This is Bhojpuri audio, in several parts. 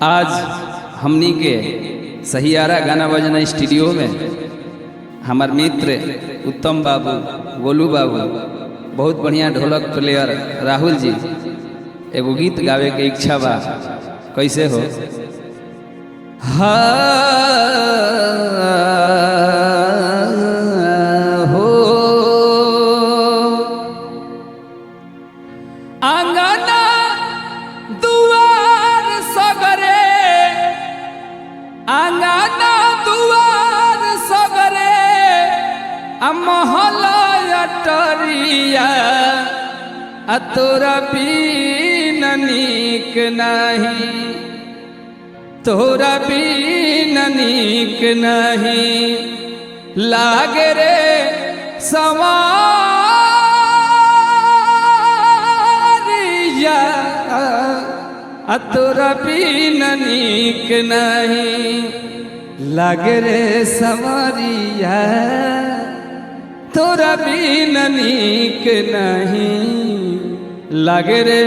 आज हमनी के सहियारा गाना बजना स्टूडियो में हमार मित्र उत्तम बाबू, गोलू बाबू, बहुत बढ़िया ढोलक प्लेयर राहुल जी एगो गीत गावे के इच्छा बा। कैसे हो? हाँ हो आंगना दुआर सगरे, आंगना दुआर सगरे, आ महल अटरिया, आ तोरा बिन नीक नाही, तोरा बिन नीक नहीं लागे रे सवारिया, आ तोरा बिन नीक नहीं लागे रे सवारिया, तोरा बिन नीक नहीं लागे रे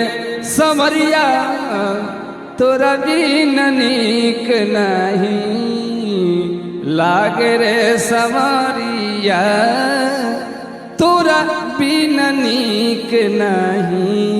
समरिया, तोरा बिन नीक नहीं लागे रे समरिया, तोरा बिन नीक नहीं।